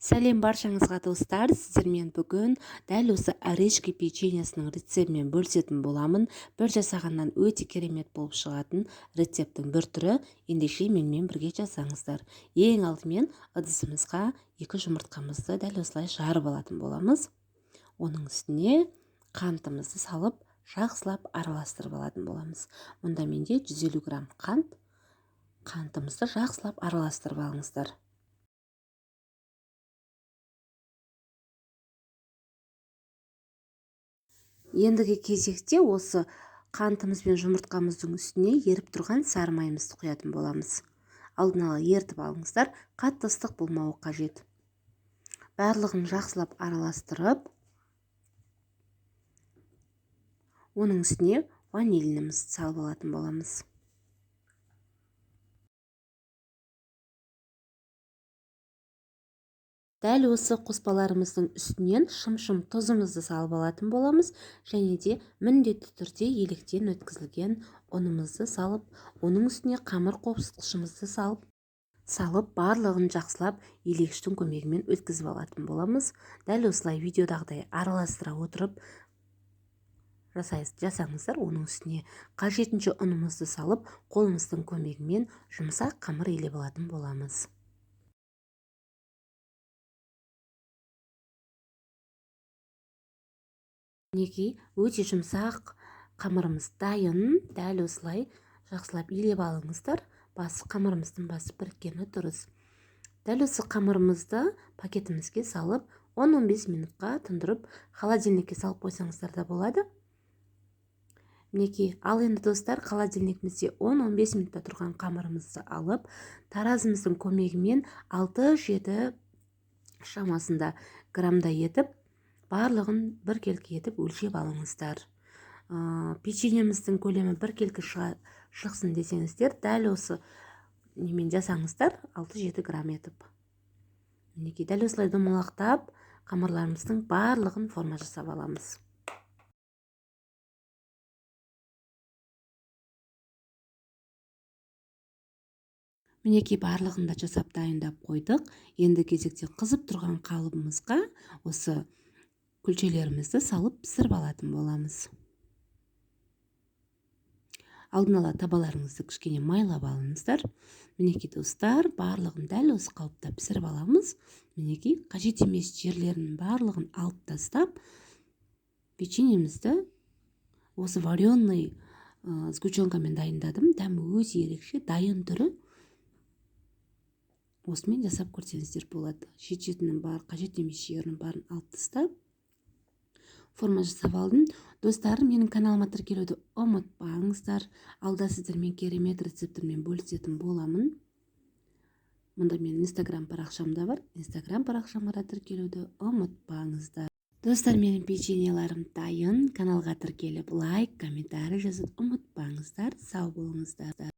Сәлем баршаңызға, достар! Сіздермен бүгін дәл осы орешки печеньесінің рецептімен бөлісетін боламын. Бір жасағаннан өте керемет болып шығатын рецепттің бір түрі. Ендеше, менімен бірге жасаңыздар. Ең алдымен ыдысымызға екі жұмыртқамызды дәл осылай жарып алатын боламыз. Оның үстіне қантымызды салып, жақсылап араластырып алатын боламыз. Мұнда менде 150 грамм қант. Қантымызды жақсылап араластырып алыңыздар. Ендігі кезекте осы қантымыз бен жұмыртқамыздың үстіне еріп тұрған сары майымызды құятын боламыз. Алдын ала ерітіп алыңыздар, қатты ыстық болмауы қажет. Барлығын жақсылап араластырып, оның үстіне ванилинімізді салып алатын боламыз. Дәл осы қоспаларымыздың үстінен шым-шым тұзымызды салып алатын боламыз және де міндетті түрде електен өткізілген ұнымызды салып, оның үстіне қамыр қопсытқышымызды салып, барлығын жақсылап елегіштің көмегімен өткізіп алатын боламыз. Дәл осылай видеодағыдай араластыра отырып жасаңыздар. Оның үстіне қажетінше ұнымызды салып, қолымыздың көмегімен жұмсақ қамыр илеп алатын боламыз. Мінекей, өте жұмсақ қамырымыз дайын. Дәл осылай жақсылап илеп алыңыздар. Басы, қамырымыздың басы біріккені дұрыс. Дәл осы қамырымызды пакетімізге салып, 10-15 минутқа тұндырып, холодильникке салып қойсаңыздар да болады. Мінекей, ал енді, достар, холодильнигімізде 10-15 минутта тұрған қамырымызды алып, таразымыздың көмегімен 6-7 шамасында граммдай етіп, барлығын біркелкі етіп өлшеп алыңыздар. Печеньеміздің көлемі біркелкі шықсын десеңіздер, дәл осы немен жасаңыздар, 6-7 грамм етіп. Мінекей, дәл осылай домалақтап, қамырларымыздың барлығын форма жасап аламыз. Мінекей, барлығын да жасап, дайындап қойдық. Енді кезекте қызып тұрған қалыбымызға осы күлшелерімізді салып, пісіріп алатын боламыз. Алдын ала табаларыңызды кішкене майлап алыңыздар. Мінекей, достар, барлығын дәл осы қалыпта пісіріп аламыз. Мінекей, қажет емес жерлерінің барлығын алып тастап, печеньемізді осы вареный сгущенкамен дайындадым. Дәмі өте ерекше. Дайын түрі осымен жасап көрсеңіздер болады. Шет шетінің бар, қажет емес жерінің барын алып тастап, форма жасап алдым. Достар, менің каналыма тіркелуді ұмытпаңыздар. Алда сіздермен керемет рецепттермен бөлісетін боламын. Мұнда менің Инстаграм парақшам да бар. Инстаграм парақшама да тіркелуді ұмытпаңыздар. Достар, менің печеньеларым дайын. Каналға тіркеліп, лайк, комментарий жазуды ұмытпаңыздар. Сау болыңыздар.